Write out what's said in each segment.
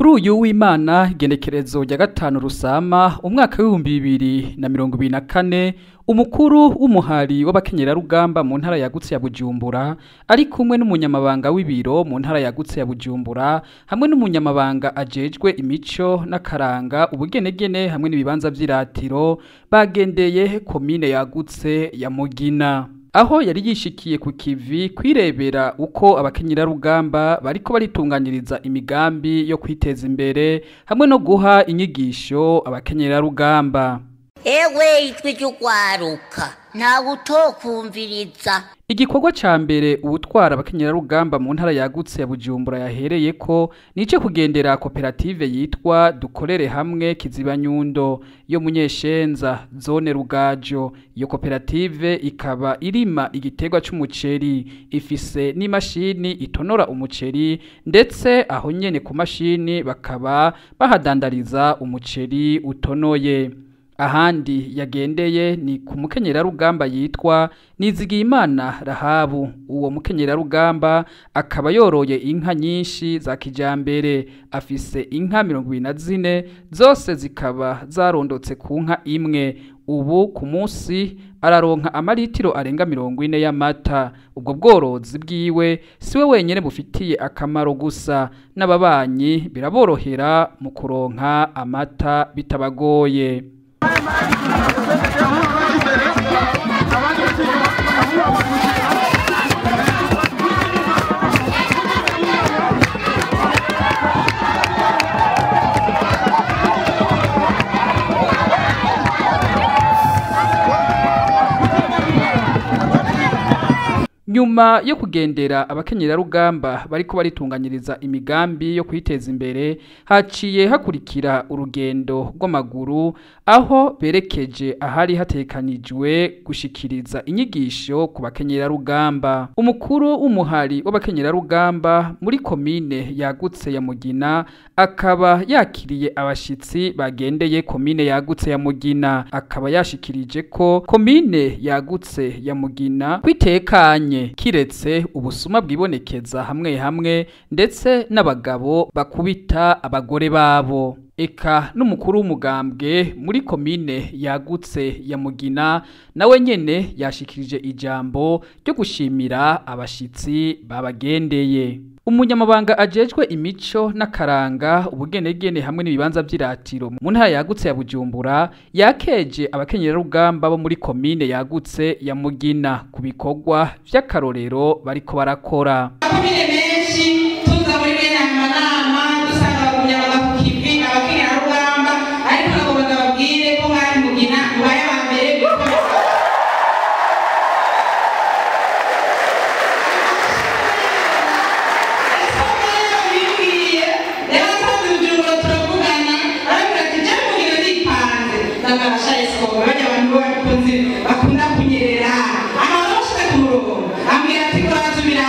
Kuri uyu w'Imana igenekerezo rya 5 Rusama umwaka w'2024 umukuru w'umuhari w'abakenyerarugamba mu ntara yagutse ya Bujumbura ari kumwe n'umunyamabanga w'ibiro mu ntara yagutse ya Bujumbura hamwe n'umunyamabanga ajejwe imico n'akaranga ubugenegene hamwe n'ibibanza vy'iratiro bagendeye komine yagutse ya Mugina, aho yari yishikiye ku kivi kwirebera uko abakenyerarugamba bariko baritunganyiriza imigambi yo kwiteza imbere hamwe no guha inyigisho abakenyerarugamba. Ewe ijwi ry'ugwaruka ntawe utokumviriza. Igikorwa ca mbere uwutwara abakenyerarugamba mu ntara yagutse ya Bujumbura yahereye ko nice kugendera koperative yitwa Dukorere Hamwe Kizibanyundo yo Munyeshenza zone Rugajo. Iyo koperative ikaba irima igiterwa c'umuceri, ifise n'imashini itonora umuceri, ndetse aho nyene ku mashini bakaba bahadandariza umuceri utonoye. Ahandi yagendeye ni ku mukenyerarugamba yitwa Nizigiyimana Rahabu. Uwo mukenyerarugamba akaba yoroye inka nyinshi za kijambere, afise inka 24 zose zikaba zarondotse ku nka imwe. Ubu ku munsi araronka amaritiro arenga 40 y'amata. Ubwo bworozi bwiwe siwe wenyene bufitiye akamaro gusa, n'ababanyi biraborohera mu kuronka amata bitabagoye. Nyuma yo kugendera abakenyerarugamba bariko baritunganyiriza imigambi yo kwiteza imbere, haciye hakurikira urugendo rw'amaguru aho berekeje ahari hatekanijwe gushikiriza inyigisho ku bakenyerarugamba. Umukuru w'umuhari w'abakenyerarugamba muri komine yagutse ya Mugina akaba yakiriye abashitsi bagendeye komine yagutse ya Mugina, akaba yashikirije ko komine yagutse ya Mugina kwitekanye kiretse ubusuma bwibonekeza hamwe hamwe ndetse n'abagabo bakubita abagore babo. Eka n'umukuru w'umugambwe muri komine yagutse ya Mugina nawe nyene yashikirije ijambo ryo gushimira abashitsi babagendeye. Umunyamabanga ajejwe imico n'akaranga ubugenegene hamwe n'ibibanza vy'iratiro mu ntara yagutse ya Bujumbura yakeje abakenyerarugamba bo muri komine yagutse ya Mugina ku bikorwa vy'akarorero bariko barakora. Akomine menshi tuza muri bene amanama dusanga abagumyabanga ku kivi abakenyerarugamba, ariko nagomba ndababwire ko mwari Mugina mubaye aba mbere. Bakunda kunyerera amaboshe ku murongo ambwira ati kurazubira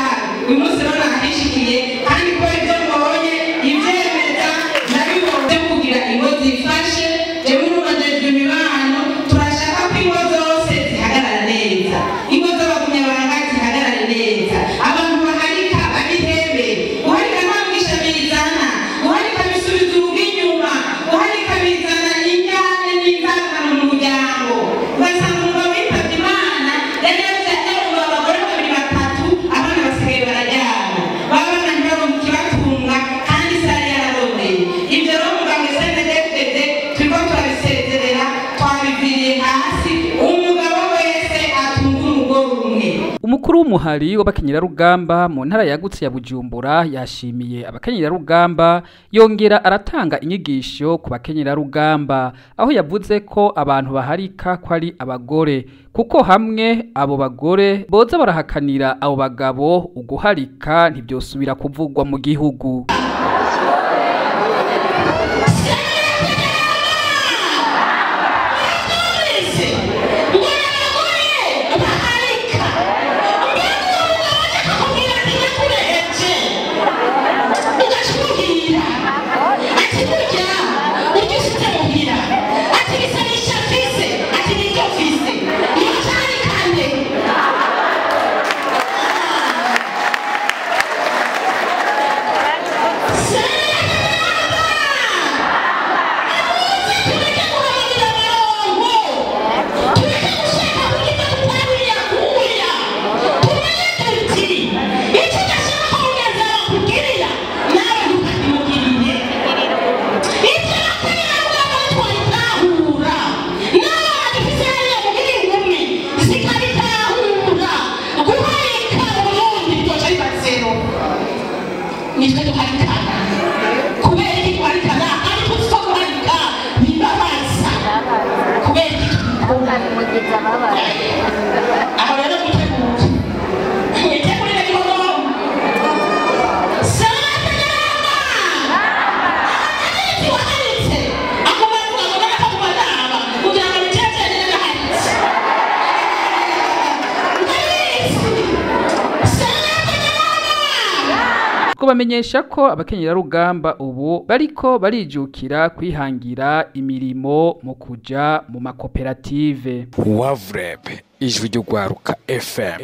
uyu munsi rero nahishikiye kandi ko ibyo mbonye ivyemeza nabibonye kugira ingo zifashe. Jewe n'ubajejwe imibano turashaka ko ingo zose zihagarara neza, ingo z'abagumyabanga zihagarare neza, abantu baharika babihebe. Guharika nta mwisha bizana, guharika bisubiza urugo inyuma, guharika bizana injyane n'inzangano mu muryango. Ugasanga umugabo yitavye Imana yari yavyaye abagore babiri batatu, abana basigaye bararyama, babana ntibaronke ikibatunga kandi se yari yararondeye. Ivyo rero muganga SNDFDD turiko turabisezerera, twabiviriye hasi, umugabo wese atunga umugore umwe. Umukuru w'umuhari w'abakenyerarugamba mu ntara yagutse ya Bujumbura yashimiye abakenyerarugamba, yongera aratanga inyigisho ku bakenyerarugamba, aho yavuze ko abantu baharika ko ari abagore, kuko hamwe abo bagore boza barahakanira abo bagabo uguharika ntivyosubira kuvugwa mu gihugu. Aho rero gutegura mwitegurire gihogo. Sabategerama aharitse waharitse akubavuga ngo n'akakubadaba kugira ngo bicece n'aharitse. Ndabizi. Sabategerama. Twobamenyesha ko abakenyerarugamba ubu bariko barijukira kwihangira imirimo mu kuja mu makoperative. Wavreb, ijwi ry'urwaruka FM.